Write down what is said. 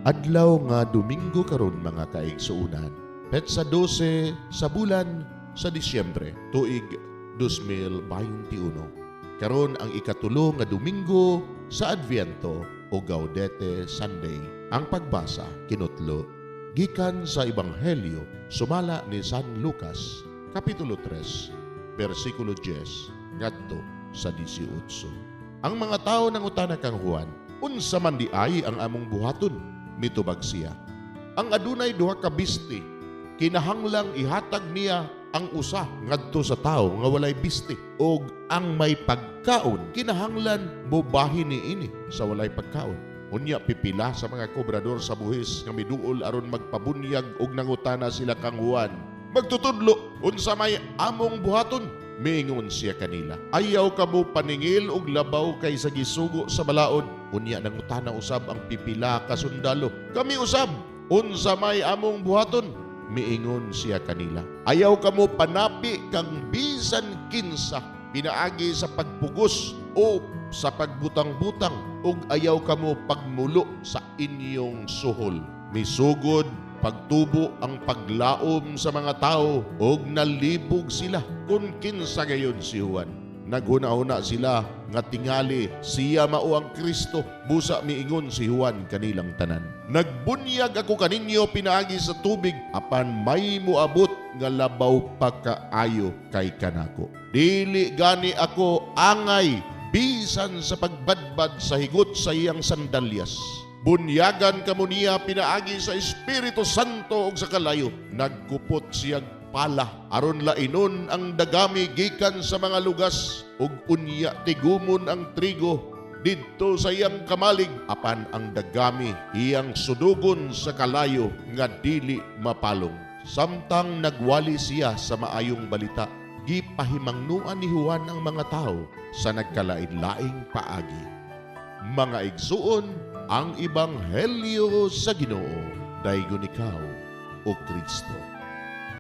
Adlaw nga Domingo karon, mga kaigsuonan. Petsa 12 sa bulan sa Disyembre, tuig 2021. Karon ang ikatulo nga Domingo sa Adviento o Gaudete Sunday. Ang pagbasa kinutlo gikan sa Ebanghelyo sumala ni San Lucas, Kapitulo 3, versikulo 10 ngadto sa 18. Ang mga tao nangutana kang Juan, "Unsa man diay ang among buhaton?" Mitubag siya, "Ang adunay duha ka bisti, kinahanglang ihatag niya ang usa ngadto sa tawo nga walay bisti, ug ang may pagkaon kinahanglan mobahin niini sa walay pagkaon." Unya pipila sa mga kobrador sa buhis nga miduol aron magpabunyag og nangutana sila kang Juan, "Magtutudlo, unsa may among buhaton?" Miingon siya kanila, "Ayaw kamo paningil og labaw kaysa gisugo sa balaod." Unya nangutana usab ang pipila ka sundalo, "Kami usab, unsa may among buhaton?" Miingon siya kanila, "Ayaw kamo panapi kang bisan kinsa pinaagi sa pagpugos o sa pagbutang-butang, ug ayaw kamo pagmulo sa inyong suhol." Misugod pagtubo ang paglaom sa mga tao ug nalibog sila kung kinsa gayon si Juan. Naghuna-huna sila nga tingali siya mao ang Kristo. Busa miingon si Juan kanilang tanan, "Nagbunyag ako kaninyo pinaagi sa tubig, apan may muabot nga labaw pa kaayo kay kanako. Dili gani ako angay bisan sa pagbadbad sa higot sa iyang sandalyas. Bunyagan kamo niya pinaagi sa Espiritu Santo ug sa kalayo. Nagkupot siyag pala aron lainon ang dagami gikan sa mga lugas ug unya tigumon ang trigo didto sa iyang kamalig, apan ang dagami iyang sunugon sa kalayo nga dili mapalong." Samtang nagwali siya sa maayong balita, gipahimangnuan ni Juan ang mga tao sa nagkalain-laing paagi. Mga igsuon, ang ebanghelyo sa Ginoo. Daygon ikaw, o Kristo.